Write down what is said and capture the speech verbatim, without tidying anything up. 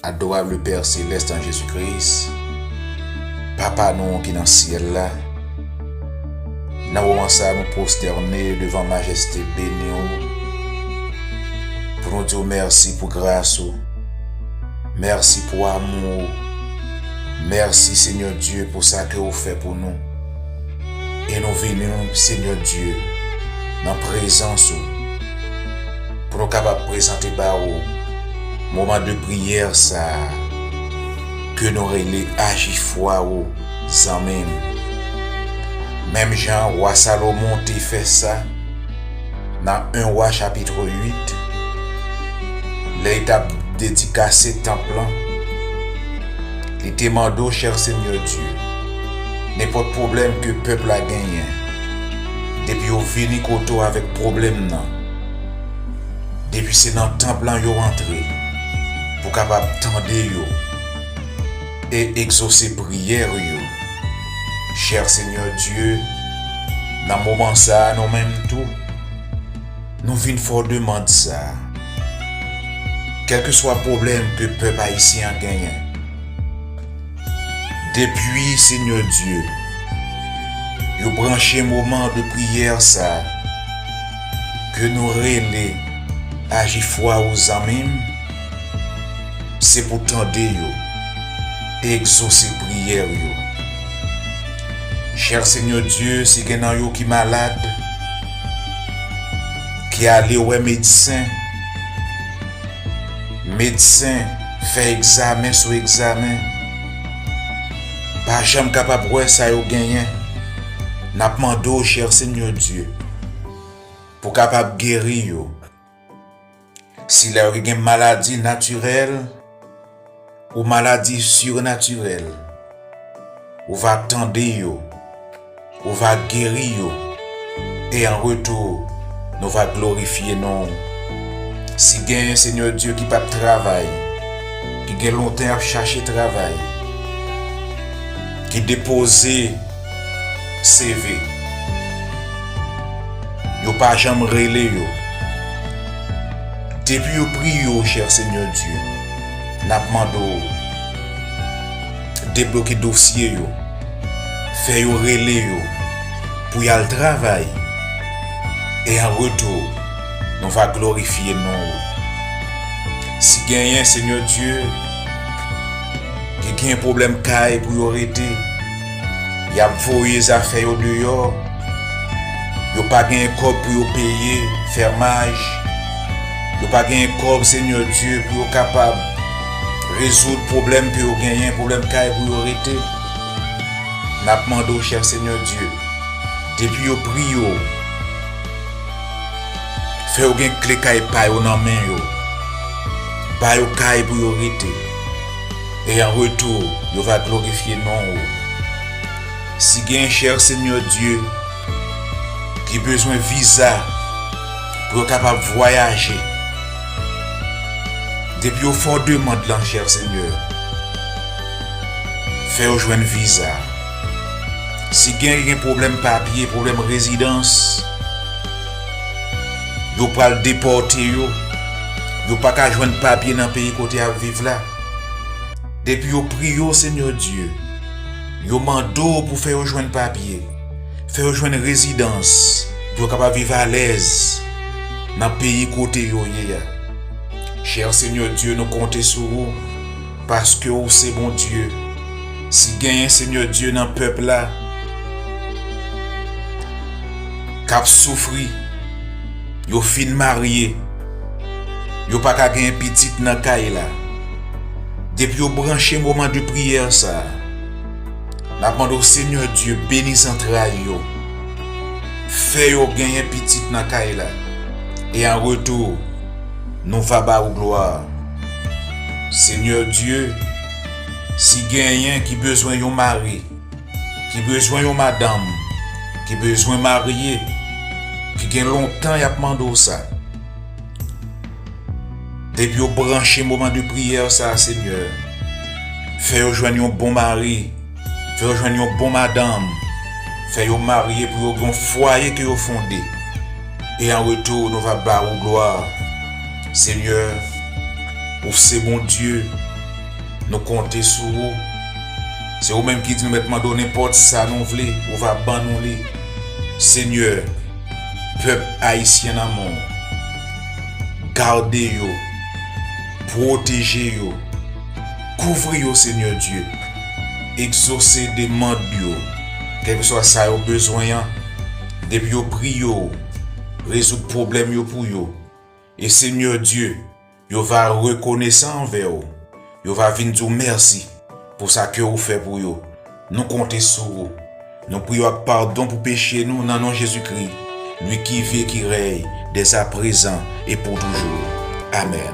Adorable Père Céleste en Jésus-Christ, Papa nou ki nan syèl la, nan moman sa a nou pwostène devan majeste beni w, pou nou di w mèsi pou gras ou, mèsi pou amou ou, mèsi Senyè Dye pou sa ke ou fè pou nou. E nou vini, Senyè Dye, nan prezans ou, pou nou kapab prezante ba ou moman de priyè sa a, ke nou rele aji fwa ou, zanmi m. Menm jan wa Salomon te fè sa, nan en Wa chapit uit, lè li t ap dedikase tanp lan, li te mande w, chè Senyè Dye, nenpòt pwoblèm ke pèp la genyen, depi yo vini kote w avèk pwoblèm nan, depi se nan tanp lan yo antre, pou kapab tande yo e egzose priyè yo. Chè Senyè Dye, nan moman sa a, nou menm tou, nou vin fè w demann sa a. Kèlkeswa pwoblèm ke pèp ayisyen an genyen, depi, Senyè Dye, yo branche moman de priyè sa a, ke nou rele aji fwa ou, zanmi m, se pou tande yo e egzose priyè yo. Chè Senyè Dye, si gen nan yo ki malad, ki ale wè medsen, medsen fè egzamen sou egzamen, pa janm kapab wè sa yo genyen, n ap mande w, chè Senyè Dye, pou kapab geri yo. Si lè yo gen maladi natirèl ou maladi sirnatirèl, ou va tande yo, ou va geri yo, e an retou, nou va glorifye non w. Si genyen, Senyè Dye, ki p ap travay, ki gen lontan y ap chache travay, ki depoze C V, yo pa janm rele yo. Depi yo priye w, chè Senyè Dye, n ap mande w debloke dosye yo, fè yo rele yo pou y al travay, e an retou, nou va glorifye non w. Si genyen, Senyè Dye, ki gen pwoblèm kay pou yo rete, y ap voye zafè yo deyò, yo pa gen kòb pou yo peye fèmaj, yo pa gen kòb, Senyè Dye, pou yo kapab rezoud pwoblèm ke yo genyen, pwoblèm kay pou yo rete. N ap mande w, chè Senyè Dye, depi yo priye w, fè yo gen kle kay pa yo nan men yo, ba yo kay pou yo rete, e an retou, yo va glorifye non w. Si gen, chè Senyè Dye, ki bezwen viza pou yo kapab vwayaje, depi yo fè w demann lan, chè Senyè, fè yo jwenn viza. Si gen, gen pwoblèm papye, pwoblèm rezidans, yo pral depòte yo, yo pa ka jwenn papye nan peyi kote y ap viv la. Depi yo priye w, Senyè Dye, yo mande w pou fè yo jwenn papye, fè yo jwenn rezidans, pou yo kapab viv alèz nan peyi kote yo ye a. Chè Senyè Dye, nou konte sou ou, paske ou se Bondye. Si genyen, Senyè Dye, nan pèp la k ap soufri, yo fin marye, yo pa ka genyen pitit nan kay la, depi yo branche moman de priyè sa a, n ap mande w, Senyè Dye, beni zantray yo, fè yo genyen pitit nan kay la, e an retou, nou va ba ou glwa. Senyè Dye, si genyen ki bezwen yon mari, ki bezwen yon madanm, ki bezwen marye, ki gen lontan y ap mande w sa, depi yo branche moman de priyè sa a, Senyè, fè yo jwenn yon bon mari, fè yo jwenn yon bon madanm, fè yo marye pou yo gen yon fwaye ke yo fonde. E an retou, nou va ba ou glwa. Senyè, Ou se Bondye. Nou konte sou ou. Se ou menm ki di nou mèt mande w nenpòt sa nou vle, ou va ban nou li. Senyè, pèp ayisyen nan men w. Gade yo, pwoteje yo, kouvri yo, Senyè Dye. Egzose demann yo, kèlkeswa sa yo bezwen an. Depi yo priye w, rezoud pwoblèm yo pou yo. E Senyè Dye, yo va rekonesan anvè w. Yo va vin di w mèsi pou sa ke ou fè pou yo. Nou konte sou ou. Nou priye w ak padon pou peche nou nan non Jezikri, li ki viv e ki rèy dèzaprézan e pou toujou. Amèn.